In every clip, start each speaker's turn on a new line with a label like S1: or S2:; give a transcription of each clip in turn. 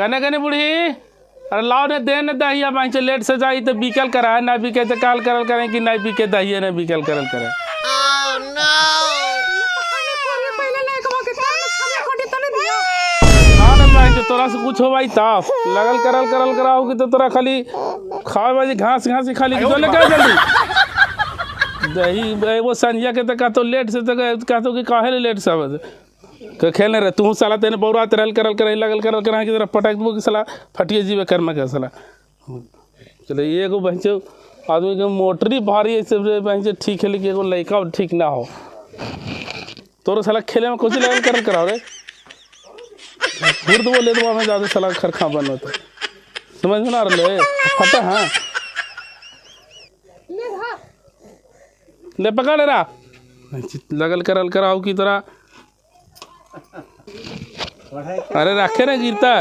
S1: कने कने बुढ़ी, अरे लाओ ने दे ने दहिया बाई से लेट से जाई तो बिकल कराए ना बिके तो काल करल करें कि नहीं बिके दहिया ने बिकल करल करे।
S2: ओह नो
S1: तोरा से कुछ हो भाई ताफ लगल करल करल कराओ कि तो तोरा खाली खावे वाली घास घास ही खाली जो लेके जल्दी दही वो संझिया के तो कहतो लेट से तो कहतो कि काहे लेट से आवे के खेलने रहे तू साला तेने बौरात रहल करल करे लगल करल करे कि तोरा पटक दबो कि साला फटिए जीवे कर्म के साला। चले एगो बहन आदमी के मोटरी भारी ऐसे बहन ठीक है लेकिन एगो लड़का ठीक ना हो तोरो साला खेले में कुछ लगल करल कराओ रे घूर दो ले दो हमें ज़्यादा साला खरखा बनो तो समझ में ना रहे फटा। हाँ ले पकड़ रहा लगल करल कराओ की तरह। अरे रखे ना गिरता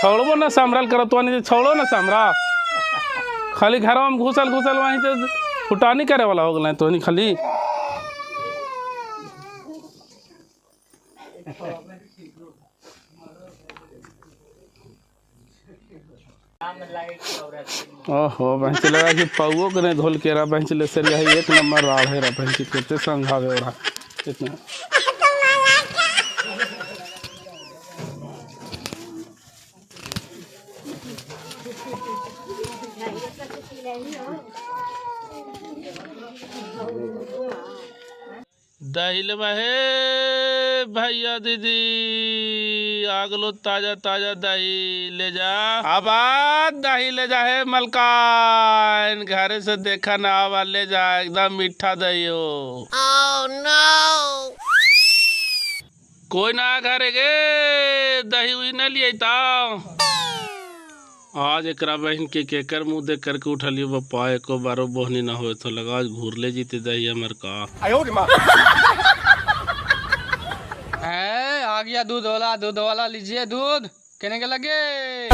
S1: छोड़बो ना संभल करो तो नहीं छोड़ो ना संभरा खाली घर में घुसल घुसल वहीं से फुटानी करे वाला हो गया तो नहीं खाली। ओहो बहन लगा कि पौओ के नहीं धोल के रहा बहन ले सर यही एक नंबर राड़ है रहा बहन कितने समझावे हो रहा इतना। दही लेबा हे भैया दीदी आगलो ताजा ताजा दही ले जा। अब दही ले जा हे मलकान घरे से देखा ना आवा ले जा एकदम मीठा दही हो।
S2: ओह नो
S1: कोई ना घरे गे दही उही न लिए ता आज एकरा बहन के केकर मुँह देख करके उठलियो बप्पा एको बारो बोहनी ना होए तो लगा आज घूर ले जीते दही हमर का।
S3: है आ गया दूध वाला, दूध वाला लीजिए दूध कहने के लगे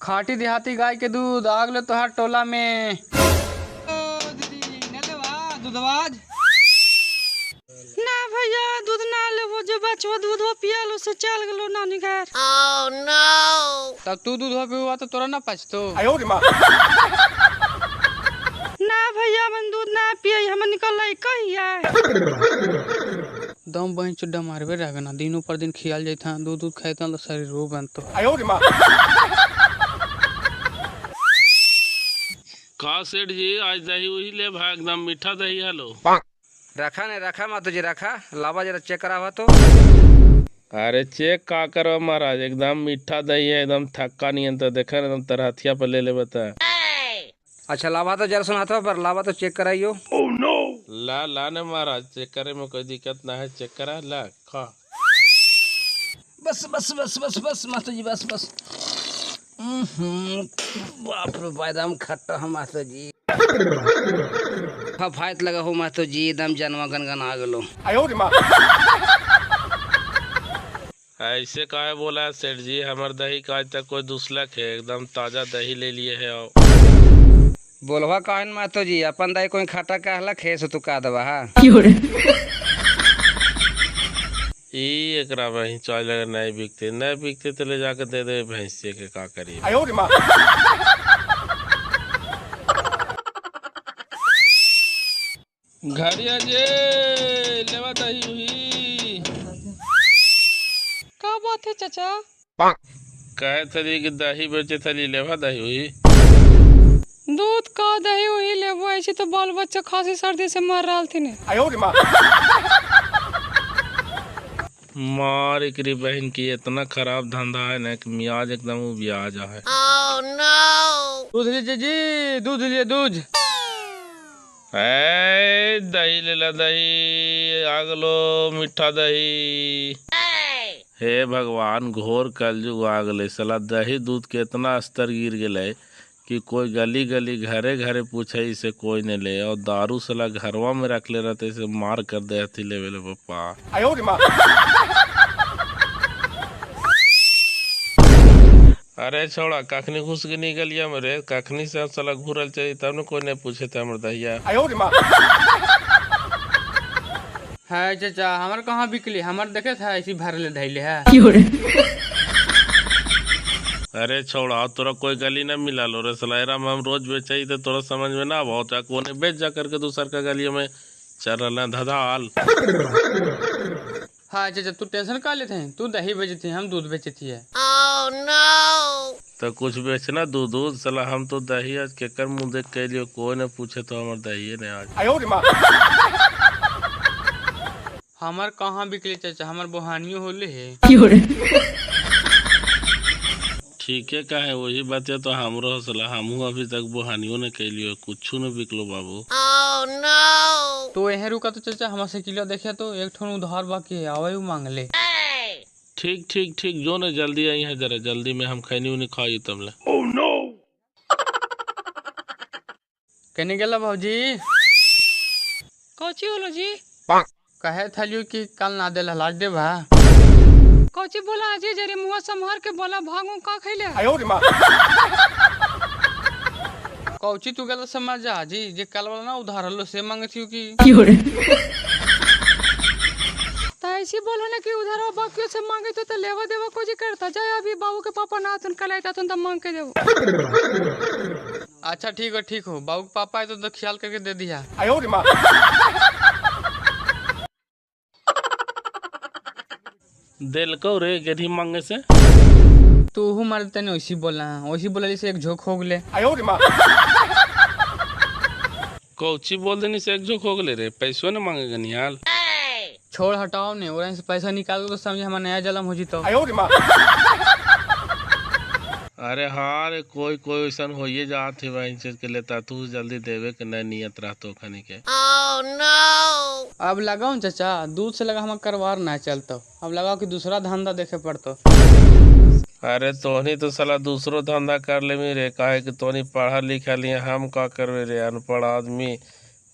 S3: खाटी देहाती गाय के दूध आग लो तो हर टोला में। ओ दीदी ने लेवा दूधवाज
S4: ना भैया दूध ना लेबो जो बचवा दूध वो पिया लो से चल गेलो नानी घर।
S2: ओह नो
S3: तब तू दूध पिवा तो तोरा ना पचतो।
S4: ना भैया मन दूध ना पिए हम निकल कहिया
S3: दम बहन चुड्डा मारबे रह ना दिनों पर दिन खियाल जाता दूध दूध खाता तो शरीर रो बनतो।
S1: का सेठ जी आज दही उही ले भाई एकदम मीठा दही हलो।
S5: रखा नहीं रखा मातो जी रखा लावा जरा चेक करावा तो।
S1: अरे चेक का करो महाराज एकदम मीठा दही है एकदम थक्का नहीं है तो देखा एकदम तरहथिया पर ले ले बता।
S5: अच्छा लावा तो जरा सुना था पर लावा तो चेक कराइयो।
S1: ओह नो ला ला ने महाराज चेक करे में कोई दिक्कत ना है चेक करा ला खा।
S5: बस बस बस बस बस मातो जी बस बस। बाप रे बादाम खट्टा हम मातो जी फायत लगा हो मातो जी एकदम जानवा गनगन आ गलो।
S1: ऐसे काहे बोला सेठ जी हमर दही का आज तक कोई दूसलक है एकदम ताजा दही ले लिए है। और
S5: बोलवा कहन मातो जी अपन दही कोई खट्टा कहलक है से तू का दबा। हां
S1: ई एकरा बहिन चाय लगा नहीं बिकते नहीं बिकते तो ले जाके दे दे भैंसिए के का करिए। घरिया जे लेवा दही हुई
S4: का बात है चाचा
S1: कहे थली कि दही बेचे थली लेवा दही हुई
S4: दूध का दही हुई लेबो ऐसे तो बाल बच्चा खांसी सर्दी से मर रहा थी ने।
S1: मार एकरी बहन की इतना खराब धंधा है ना कि मियाज एकदम उबिया जा है।
S2: ओह नो
S3: दूध लीजिए जी दूध लीजिए दूध
S1: ए दही ले ला दही आगलो मीठा दही। हे भगवान घोर कलयुग आ गए साला दही दूध के इतना स्तर गिर गए कि कोई गली गली घरे घरे पूछे इसे कोई नहीं ले और दारू साला घरवा में रख ले रहते इसे मार कर दे हथी ले ले पप्पा। अरे छोड़ा कखनी घुस के निकलिया मेरे कखनी से साला घूरल चाहिए तब न कोई नहीं पूछे थे हमर दहिया।
S3: है चाचा हमार कहाँ बिकली, हमार देखे था ऐसी भरले धैले है।
S1: अरे छोड़ा तोरा कोई गली ना मिला लो रे साला, एरा में हम रोज बेचाई तो तोरा समझ में ना बहुत कोने बेच जा करके दूसर का गली में चल रहा धधाल।
S3: हाँ चाचा तू टेंशन का लेते हैं, तू दही बेचती है हम दूध बेचती है।
S2: Oh no!
S1: तो कुछ बेचना दूध दूध साला, हम तो दही आज केकर मुँह देख के लिए कोई न पूछे तो हमार दही ने आज।
S3: हमार कहाँ बिकले चाचा, हमार बोहानियो होले है।
S1: ठीक है काहे वही बात है तो हमरो साला, हमहू अभी तक बोहानियो ने कैलियो कुछ न बिकलो बाबू।
S2: Oh no!
S3: तो यहीं रुका तो चाचा हमार से किलो देखे तो एक ठो उधार बाकी है, आवे मांग ले।
S1: ठीक ठीक ठीक जो न जल्दी आई है जरा जल्दी में हम खैनी उनी खाई तमले।
S3: Oh no! कहने गेला भाजी
S4: कौची होलो जी?
S3: कहे थलियो कि कल ना दे लाज दे भा।
S4: कौची बोला अजय जरे मुँह संभार के बोला भागो का खैले।
S3: कौची तू गलत समझ जा जी, जे कल वाला ना उधार हलो से मांगे थी कि
S4: तो ऐसी बोलो ना कि उधार बाकी से मांगे तो लेवा देवा कोजी करता जाए, अभी बाबू के पापा ना तुन कल आता तुन तब मांग के देवो।
S3: अच्छा ठीक हो बाबू के पापा है तो ख्याल करके दे दिया।
S1: दिल को रे गरीब मांगे से
S3: तू हूँ मारे तने वैसी बोला, वैसी बोला से एक झोंक हो गले।
S1: कौची बोल देनी से एक झोंक हो गले रे, पैसों ने मांगेगा निहाल।
S3: छोड़ हटाओ ने और से पैसा निकाल तो समझे हमारा नया जलम हो जीतो।
S1: अरे हाँ रे कोई कोई ऐसा होइए जात है भाई चीज के लेता तू जल्दी देवे के नई नियत रहतो खनी के।
S2: Oh no!
S3: अब लगाओ चाचा दूध से लगा हम करवार ना चलतो, अब लगाओ कि दूसरा धंधा देखे पड़तो।
S1: अरे तोहनी तो साला दूसरो धंधा कर ले रे, काहे कि तोहनी पढ़ा लिखा लिए हम का करवे रे अनपढ़ आदमी,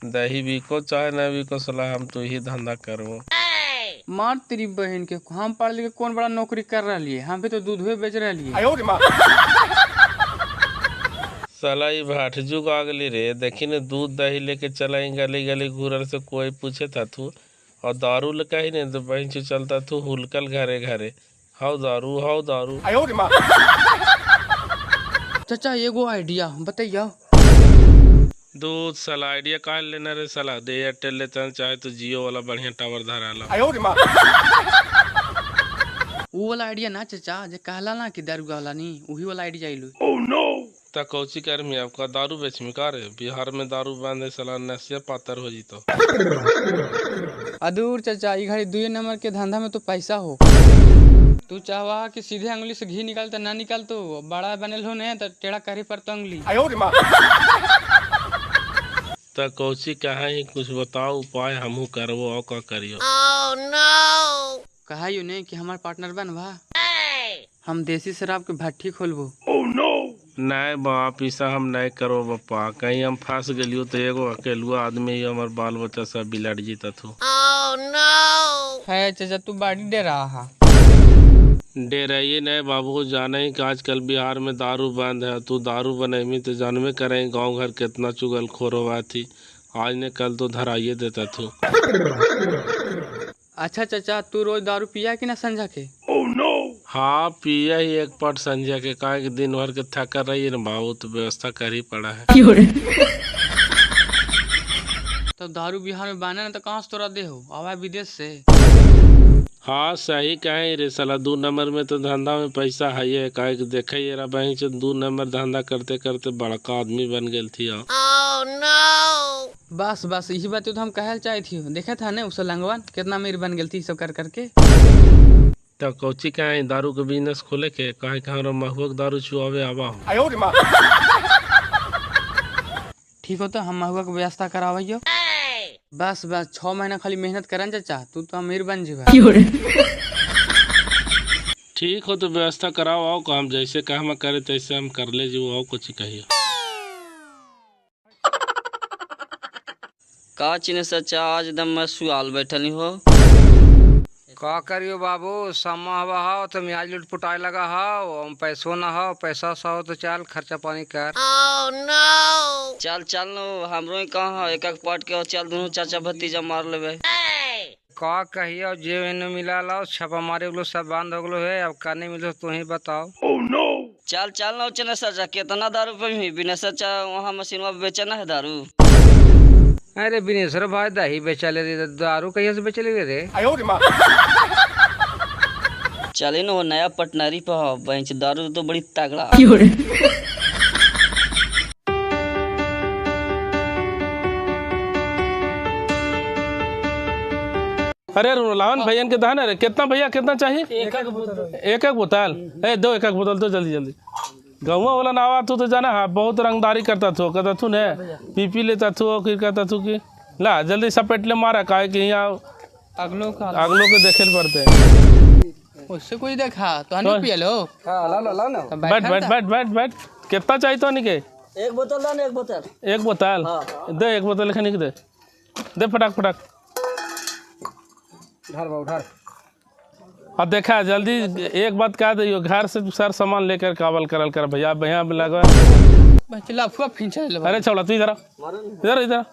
S1: दही बिको चाहे ना बिको साला हम तो ही धंधा करबो।
S3: मार तेरी बहन के, हम पढ़ लिख के कौन बड़ा नौकरी कर रही है, हम भी तो दूध बेच रही है।
S1: साला ये भाटजुग आ गली रे, देखी ने दूध दही लेके चला गली गली घूरल से कोई पूछे था तू, और दारू लेके ही नहीं तो बहन चो चलता तू हुलकल घरे घरे हाउ दारू हाउ दारू।
S3: चाचा एगो आइडिया बताइयो।
S1: दूध साला आइडिया काहे लेना रे साला, दे एयरटेल लेता चाहे तो जियो वाला बढ़िया टावर धरा ला।
S3: वो वाला आइडिया ना चाचा जे कहला ना कि दारू वाला नहीं, वही वाला आइडिया आइलो।
S1: Oh no! ता कौची करमी आपका दारू बेचमी का रे, बिहार में दारू बंद है साला नशिया पातर हो जीतो।
S3: अदूर चाचा ई घड़ी 2 नंबर के धंधा में तो पैसा हो, तू चाहवा कि सीधे अंगुली से घी निकाल तो ना निकाल, तो बड़ा बनल हो ने तो टेढ़ा करे पर तो अंगुली।
S1: ता कौची कहा ही कुछ बताओ उपाय हमहू करबो और का करियो।
S2: Oh no!
S3: कहा you ने कि हमार पार्टनर बन भा, हम देसी शराब के भट्ठी खोलबो।
S1: Oh no! नहीं बाप ऐसा हम नहीं करो बापा, कहीं हम फंस गलियो तो एगो अकेलुआ आदमी ही हमार बाल बच्चा सब बिलट जीता थो।
S2: Oh no!
S3: है चाचा तू बाड़ी डे रहा हा।
S1: डराइए नहीं बाबू, जाने ही कि आजकल बिहार में दारू बंद है, तू दारू बनेमी तो जानवे करें गांव घर कितना चुगल खोर हुआ थी, आज ने कल तो धराइए देता थू।
S3: अच्छा चाचा तू रोज दारू पिया कि ना संझा के?
S1: Oh no! हाँ पिया ही एक पट संझा के, काहे कि दिन भर के थकर रही है ना बाबू, तो व्यवस्था कर ही पड़ा है।
S3: तो दारू बिहार में बना ना तो कहाँ से तोरा दे हो, आवा विदेश से।
S1: हाँ सही कहे रे साला, 2 नंबर में तो धंधा में पैसा है ही, काहे कि देखे रा बहन से 2 नंबर धंधा करते करते बड़का आदमी बन गई थी।
S2: Oh no!
S3: बस बस यही बात तो हम कहल चाहे थी, देखे था ने उस लंगवान कितना अमीर बन गई थी सब कर करके।
S1: तो कौची कहे दारू के बिजनेस खोले के, काहे कि हमरा महुआ के दारू चुआवे आवा हो।
S3: ठीक हो तो हम महुआ के व्यवस्था करावइयो। बस बस 6 महीना खाली मेहनत करन चाचा, तू तो अमीर बन जीवा।
S1: ठीक हो तो व्यवस्था कराओ आओ को, हम जैसे कहमा करे तैसे हम कर ले जो आओ कुछ कहियो।
S6: का चिन्ह चाचा आज दम मैं सुआल बैठल हो।
S5: का करियो बाबू, समा हवा हो तो मियाज लुट पुटाए लगा हो, हम पैसो ना हो, पैसा सा हो तो चल खर्चा पानी कर।
S2: Oh no!
S6: चल चल नो हमरो कहाँ एक एक पट के चल दोनों चाचा भतीजा मार लेबे।
S5: का कहियो जे एने मिला लाओ छापा मारे गेलो सब बंद हो गेलो है, अब का नहीं मिलो तू ही बताओ।
S6: चल चल ना चनेसर चा, कितना दारू पे बिनेसर चा वहाँ मशीनवा पे बेचना है दारू।
S5: अरे बिनेश्वर भाई दही बेचा ले रे, दारू कहिया से बेचे ले रे?
S6: चले न वो नया पटनारी पे हो बेंच दारू तो बड़ी तगड़ा।
S1: अरे लावन भैया के दहन अरे कितना भैया कितना चाहिए? एक एक बोतल। ए दो एक एक बोतल तो जल्दी जल्दी। गहुआ वाला नावा तू तो जाना है बहुत रंगदारी करता थो, कहता थू ने पी पी लेता थू, फिर कहता थू कि ला जल्दी सपेट ले मारा काहे कि यहाँ
S3: अगलो का
S1: अगलों के देखे पड़ते।
S3: उससे कोई देखा तो नहीं पिए लो।
S5: हां ला ला ना
S1: बैठ बैठ बैठ बैठ बैठ। कितना चाहिए तो नहीं के?
S6: एक बोतल ला ना, एक बोतल।
S1: एक बोतल दे, एक बोतल लिखने के दे दे फटाक फटाक।
S5: उधर बा उधर।
S1: अब देखा जल्दी एक बात कह दियो, घर से सर सामान लेकर कावल करल कर भैया भैया लगा
S3: बचला फुआ फिंचा ले।
S1: अरे छोड़ा तू इधर इधर इधर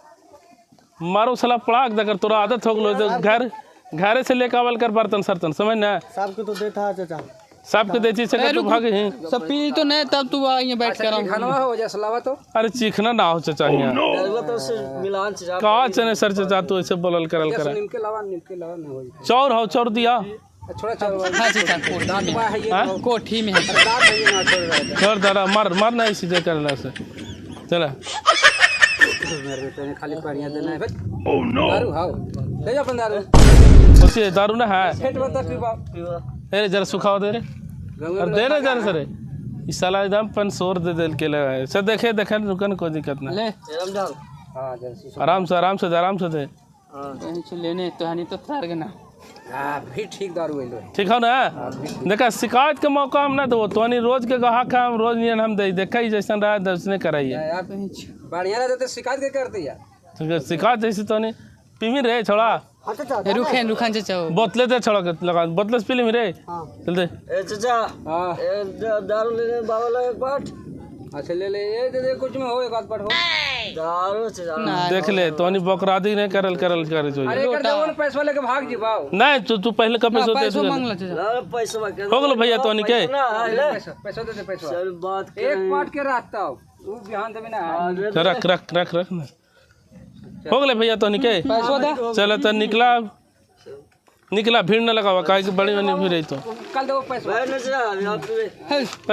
S1: मारो साला पड़ाक देकर तोरा आदत हो गेलो तो घर घरे से लेकर आवल कर बर्तन सरतन समझ ना।
S7: सबके तो देता है चाचा,
S1: सबके देती से तू भाग ही
S3: सब पी तो नहीं तब तू आई बैठ कर
S5: चिखनवा हो जा सलावा तो।
S1: अरे चिखना ना हो चाचा हियां
S6: तो से मिलान चाचा
S1: का चने सर चाचा तू ऐसे बोलल करल कर।
S5: निमके लावा, निमके लावा ना हो
S1: चौर हो चौर दिया
S5: छोड़ा चौर
S3: हां चाचा कोठी में, कोठी में
S1: छोड़ दादा मार मार ना इसी जे करला से चला
S5: मेरे पे खाली पानी देना है। ओह नो दारू हां ले जा अपन दारू
S1: उसी दारू ना है
S5: पेट बता पीवा
S6: पीवा।
S1: अरे जरा सुखाओ दे रे और दे रे जरा सर इस साला एकदम पन सोर दे दिल के लगा सर देखे देखे रुकन कोई दिक्कत ना
S3: ले
S6: एरम डाल।
S5: हां जरा
S1: आराम से आराम से आराम से दे।
S3: हां लेने तो हनी तो थार के ना।
S5: हां भी ठीक दारू आइलो
S1: ठीक हो ना। देखा शिकायत के मौका हम ना दो तो नहीं रोज के ग्राहक हम रोज नियन हम दे देखा ही जैसन रहा दर्शने कराइए
S5: बढ़िया रहते तो शिकायत के करते यार।
S1: शिकायत जैसे तो नहीं पीमी रे छोड़ा
S3: रुखन रुखन चाचा
S1: बोतले दे छोड़ा लगा बोतले से पी ले रे चल दे।
S6: ए चाचा हां ए दारू लेने बाबा ला एक बाट।
S5: अच्छा ले ले ए दे दे कुछ में हो एक आध बाट हो
S6: दारू चाचा
S1: देख ले तो नहीं बकरादी नहीं करल करल करे जो।
S5: अरे कर दे उन पैसा लेके भाग जी बाऊ।
S1: नहीं तू तू पहले का पैसा दे
S3: पैसा मांग ले चाचा।
S6: पैसा
S1: हो गेलो भैया तो नहीं के
S5: पैसा पैसा दे दे पैसा
S6: चल बात
S5: एक पाट के रखता हूं उ बिहान देबे ना।
S1: रख रख रख रख ना हो गए भैया तो निके
S3: पैसा दे
S1: चल तो निकला निकला भीड़ न लगावा काहे कि बड़ी बनी भीड़ रही तो
S5: कल दो पैसा।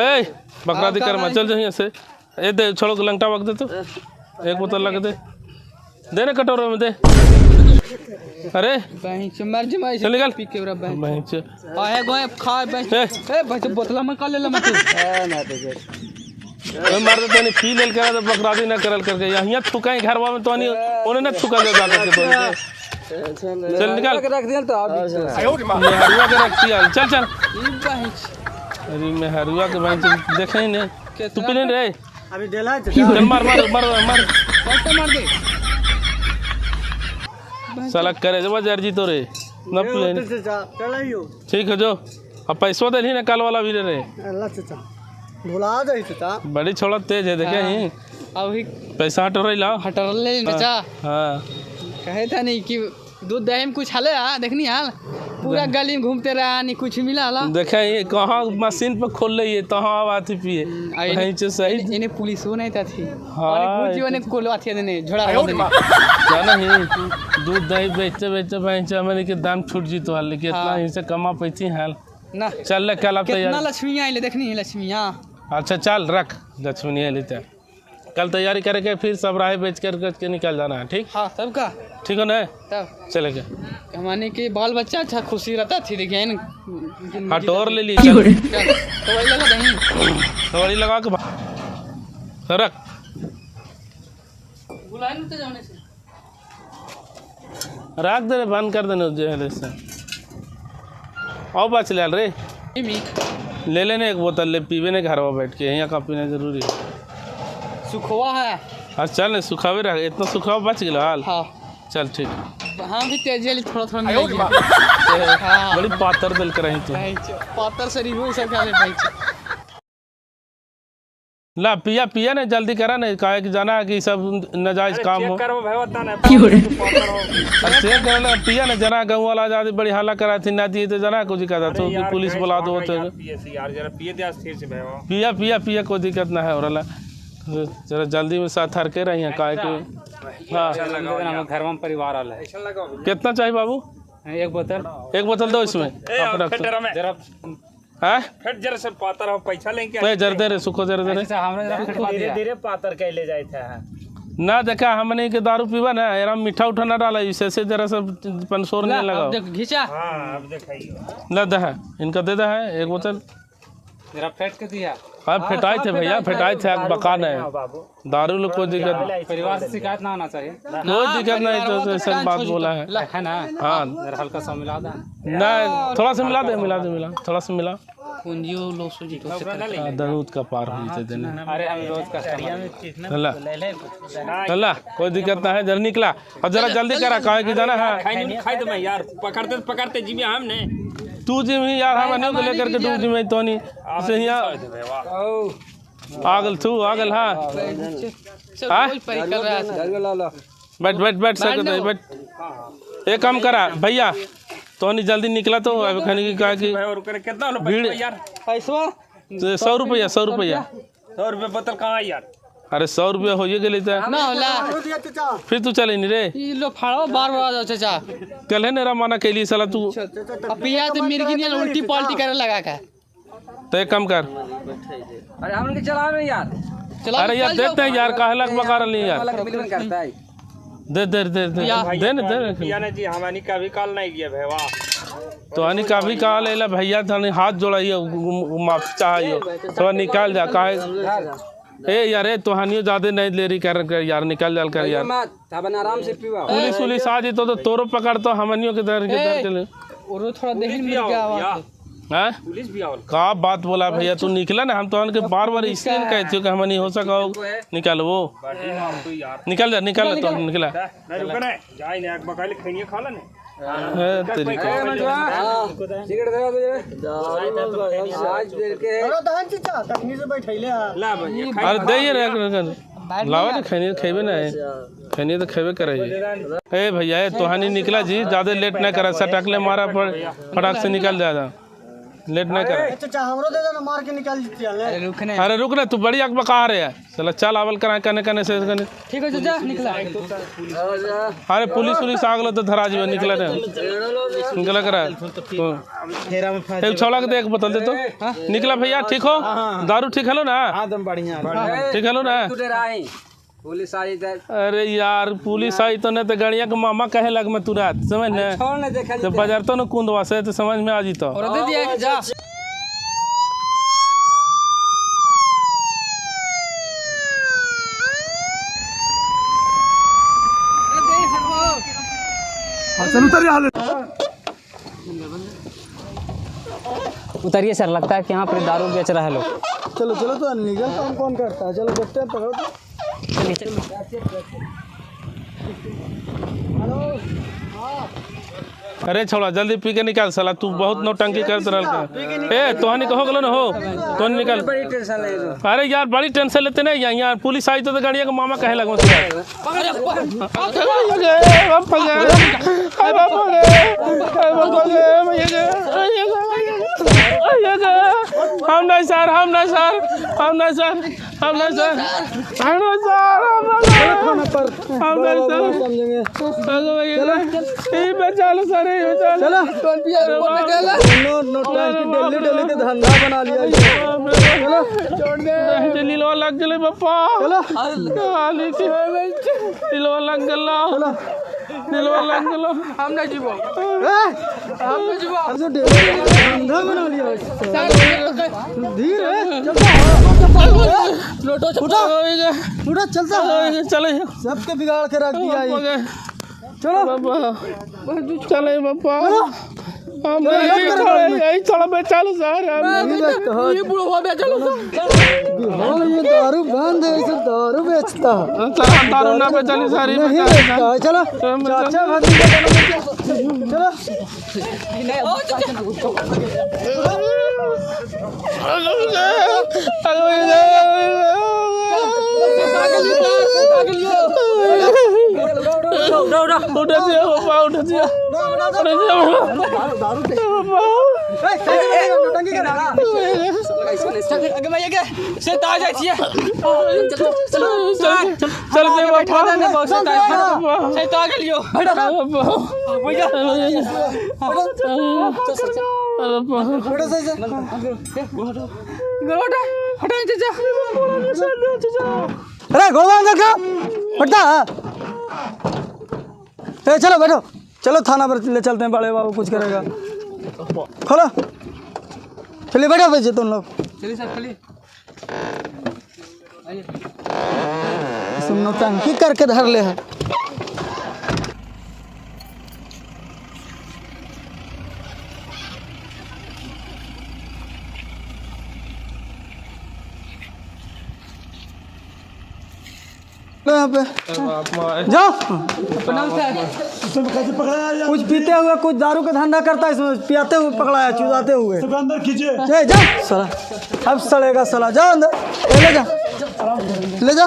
S1: ए बकरा दी कर चल जा यहां से। ए दे छोड़ो लंगटा वक दे तो एक बोतल लगा दे दे ना कटोरे में दे। अरे
S3: बहन मर जे मैं
S1: चल निकल
S3: पी के बरा बहन
S1: बहन
S3: आए गोए खा बहन ए बहन बोतला में का ले ले मत
S5: ना दे
S1: मर दे तनी पी लेल कर बकरादी ना करल करके यहां थुकाई घरवा में तो नहीं ओने ना थुका जा जाकर के चल निकल
S5: रख दिया तो आप
S1: हरुआ के रख दिया चल चल। अरे मैं हरुआ के बहन देखे ही नहीं तू पी ले रे
S7: अभी देला
S1: चल मार मार मार मार
S3: पट्टा मार दे
S1: साला करे जब जर्जी तो रे न पी ले
S7: चल आइयो
S1: ठीक है जो अब पैसों दे ना कल वाला भी रे
S7: अल्लाह चाचा भुला दे चाचा
S1: बड़ी छोड़ा तेज है देखे ही
S3: अभी
S1: पैसा हटो रही ला
S3: हटर ले चाचा।
S1: हां
S3: कहे था नहीं कि दूध दही में कुछ हले हां देखनी हाल पूरा गली में घूमते रहा नहीं कुछ मिला हाला
S1: देखे ये कहां मशीन पे खोल ले ये तहां आती पिए वहीं से सही
S3: इने पुलिस वो नहीं थी
S1: हां
S3: और कुछ ने कोल आथी देने झोड़ा देने
S1: जाना ही दूध दही बेचते बेचते बेचते हमने के दाम छूट जी तो हाल लेकिन इतना ही से कमा पैती हाल
S3: ना
S1: चल ले कल आप तैयार
S3: कितना लक्ष्मीया आइले देखनी है लक्ष्मीया।
S1: अच्छा चल रख लक्ष्मी लेते हैं कल तैयारी करके फिर सब राय बेच कर के निकल जाना है ठीक।
S3: हाँ सबका
S1: ठीक हो ना
S3: तब
S1: चले गए
S3: हमारे के बाल बच्चा अच्छा खुशी रहता थी देखिए
S1: हाँ टोर ले ली चल
S3: तो वही लगा दही
S1: तो लगा के रख
S3: बुलाए नहीं तो जाने से
S1: रख दे रे बंद कर देने जो है से और बच ले रे ले लेने एक बोतल ले पीवे ने घर में बैठ के यहाँ का पीना जरूरी है।
S3: सुखवा है
S1: हाँ चल सुखावे रह इतना सुखावा बच गया हाल।
S3: हाँ
S1: चल ठीक
S3: हाँ भी तेज थोड़ा थोड़ा मिल।
S1: हाँ। बड़ी पातर दिल कर रही तू
S3: पातर शरीर हो सब खा ले भाई।
S1: ला पिया पिया ना जल्दी करा ना, काहे कि जाना है कि सब नाजायज काम हो।
S8: करो भाई बता ना।
S1: अरे चेक कर ना, पिया ना जना गाँव वाला जाते बड़ी हाला करा थी ना दिए तो जना कुछ कहता तो पुलिस बुला दो तो पिया पिया पिया कोई दिक्कत ना है। और जरा जल्दी में साथ हर के रही है काहे कि हाँ
S5: घर में परिवार वाला है।
S1: कितना चाहिए बाबू?
S5: एक बोतल।
S1: एक बोतल दो इसमें।
S8: फिर जरा से पातर हो पैसा लेके
S1: जर दे रे सुखो जर दे रे
S8: धीरे धीरे पातर के ले जाए थे
S1: ना। देखा हमने के दारू पीवा ना यार मीठा उठा ना डाला इसे से जरा सा पंसोर नहीं लगाओ।
S3: अब देख घिचा।
S8: हां अब दिखाइयो
S1: ना दे है इनका दे दे है एक बोतल
S5: जरा फेट के दिया।
S1: हां फेटाए थे भैया, फेटाए थे बकान है दारू लोग कोई दिक्कत
S5: परिवार से शिकायत ना आना चाहिए,
S1: कोई दिक्कत नहीं। तो ऐसा बात बोला है
S5: ना।
S1: हां
S5: जरा हल्का सा मिला दे
S1: ना, थोड़ा सा मिला दे, मिला दे, मिला थोड़ा सा मिला।
S3: पूंजी लो सूजी तो
S1: दरूद का पार हुई थे देने।
S5: अरे हम रोज कस्टमर
S1: अल्लाह अल्लाह कोई दिक्कत ना है। जरा निकला और जरा जल्दी करा काहे कि जाना है।
S8: खाई दे मैं यार, पकड़ते पकड़ते जी हमने
S1: तू जी में यार हम नहीं लेकर के तू जी में तो नहीं से यहां आगल तू आगल। हां
S3: हां
S1: बैठ बैठ बैठ सकते बैठ। एक काम करा भैया तो नहीं जल्दी निकला तो अब खाने की कहा कि
S8: कितना भीड़ यार
S3: पैसा
S1: 100 रुपया 100 रुपया
S8: 100 रुपया बोतल कहाँ है यार?
S1: अरे 100 रुपया हो गेले
S3: ना होला
S1: फिर तू चले नहीं रे।
S3: ई लो फाड़ो बार बार आ जाओ चाचा।
S1: कल है ना माना के लिए साला तू
S3: पिया तो मिर्गी नहीं उल्टी पलटी करे लगा का।
S1: तो एक काम कर।
S5: अरे हम के चला रहे यार।
S1: अरे यार देखते हैं यार काहे लग बका रही यार। दे दे दे दे दे ना दे
S8: पिया ना जी हमानी कभी काल नहीं गया भैया।
S1: तो हनी कभी काल एला भैया थाने हाथ जोड़ाइयो माफ चाहिए थोड़ा निकाल जा काहे। ए यार ए तो हानियो ज्यादा नहीं ले रही कर यार, निकाल जाल कर यार।
S5: मत आराम से पीवा।
S1: पुलिस पुलिस आ जी तो तोरो पकड़ तो हमनियो के दर के दर के
S3: और थोड़ा देही मिल गया आवाज
S1: हां
S8: पुलिस भी आवल
S1: का बात बोला भैया तू निकला ना। हम तो के बार बार इसलिए कहते हो कि हमनी हो सका निकाल वो निकल जा निकल तो निकला
S8: नहीं रुक ना जाई ना एक बकाले खैनिए खा ले
S1: तेरी
S5: सिगरेट दे दे आज देर के।
S7: अरे दहन चाचा तखनी से बैठैले
S8: ला भैया।
S1: अरे दे रे लावा ना खैनी खेबे ना खैनी तो खेबे करे। ए भैया ए तोहानी निकला जी ज्यादा लेट ना करा, सटकले मारा पर फटाक से निकल जा, लेट ना करा।
S7: चाचा हमरो दे दे ना मार के निकाल जीती।
S3: अरे रुक ना,
S1: अरे रुक ना तू बड़ी आग बका रहे है चला चल आवल करा कने कने से कने।
S3: ठीक है चाचा निकला।
S1: अरे पुलिस पुलिस आगलो तो धरा जीव निकला रे निकला करा
S7: फेरा में फंस
S1: एक छोड़ा के देख बदल दे तो निकला भैया। ठीक हो दारू ठीक हलो ना?
S7: एकदम बढ़िया
S1: ठीक हलो ना?
S5: पुलिस आई।
S1: अरे यार पुलिस आई तो न तो गड़िया के मामा कहे लग में तुरंत समझ ने तो बाजार तो न कुंदवा से तो समझ में आ जी तो
S3: और दे दिया जा।
S7: चल उतर जा।
S6: उतरिए सर, लगता है कि यहाँ पर दारू बेच रहा है लोग।
S7: चलो चलो तो निकल काम कौन करता है, चलो देखते हैं पकड़ो।
S1: अरे छोड़ा जल्दी पी के निकाल साला तू बहुत नौटंकी करत रहल। ए तोहनी कहो गेलो न हो तोहनी निकाल। अरे यार बड़ी टेंशन लेते ना यार, पुलिस आई तो गाड़िया के मामा कहे लगो। हम नहीं सर, हम नहीं सर, हम नहीं सर, हम नहीं सर, हम नहीं सर, हम नहीं सर, ये बचा लो सर, ये बचा लो।
S7: नो नो डेली डेली के धंधा बना लिया। चलो छोड़ दे
S1: लीलो लग गए पप्पा। चलो लीलो लग गलो, लीलो लग गलो।
S3: हम नहीं जीवो, हम नहीं जीवो।
S7: धंधा बना लिया धीरे चलता
S3: लोटो
S7: उठा उठा चलता
S1: चले
S7: सबके बिगाड़ के रख दिया ये। चलो
S1: चले पप्पा, हम यही थोड़ा बचा लो सर।
S3: ये बुढ़वा बेचा लो सर।
S7: ये दारू बंद है, इसे दारू बेचता है।
S1: दारू ना बेचा ली सारी।
S7: चलो चाचा भतीजा चलो।
S1: चलो। उठ जिया बाबा, उठ जिया, उठ जिया
S7: दारू
S3: अगे भैया के से ता जाय छिए। चल चल
S1: चल दे
S3: बैठा दे ने बहुत से ता से ता गेलियो
S1: बाबा
S3: भैया
S7: बैठो सही से
S3: गोटा हटा चाचा।
S7: अरे गोवा अंदर का हटता। ए चलो बैठो, चलो थाना पर ले चलते हैं, बड़े बाबू कुछ करेगा। खोलो, चलिए बैठो भाई तुम लोग।
S3: चलिए सर चलिए।
S7: तुम नौटंकी करके धर ले है। लो यहाँ पे जाओ। कुछ पीते हुए, कुछ दारू का धंधा करता है, इसमें पियाते हुए पकड़ाया, चुदाते हुए।
S9: अंदर खींचे।
S7: जाओ साला, अब सड़ेगा साला। जाओ अंदर, ले जा, ले जा,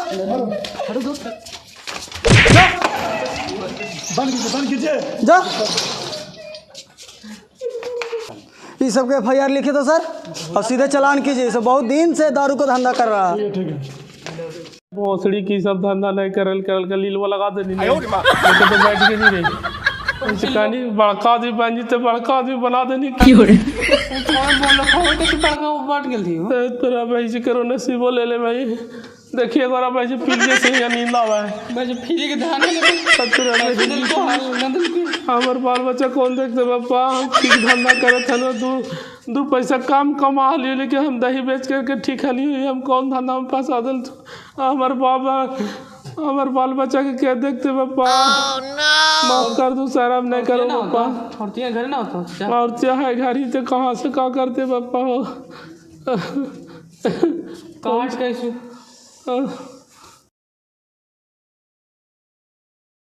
S9: बंद कीजिए,
S7: जा। ये सब के FIR लिखे तो सर, और सीधे चालान कीजिए। सब बहुत दिन से दारू का धंधा कर रहा है।
S9: ठीक है।
S1: भोसड़ी की सब धंधा नहीं करल करल के लीलवा लगा देनी नहीं तो बैठ के नहीं रही। कहानी बड़का आदमी बन जीते, बड़का आदमी बना देनी।
S3: कौन बोलो कौन तो बड़का बढ़ गेल थी
S1: तोरा भाई से करो नसीबो ले ले भाई। देखिए गोरा भाई से पीले से या नींद आवा है
S3: भाई फ्री के धान ले
S1: हमर बाल बच्चा कौन देखते बापा। हम ठीक धंधा करत हलो, दू पैसा कम कमा लियो, लेकिन हम दही बेच करके ठीक हली। हम कौन धंधा में फंसा दिल। हमार बाबा हमार बाल बच्चा के क्या देखते बापा। माफ कर दू सर, हम नहीं करो बापा।
S3: औरतियाँ घर ना होता,
S1: औरतियाँ है घर ही तो कहाँ से क्या करते बापा हो।
S3: काट कैसे।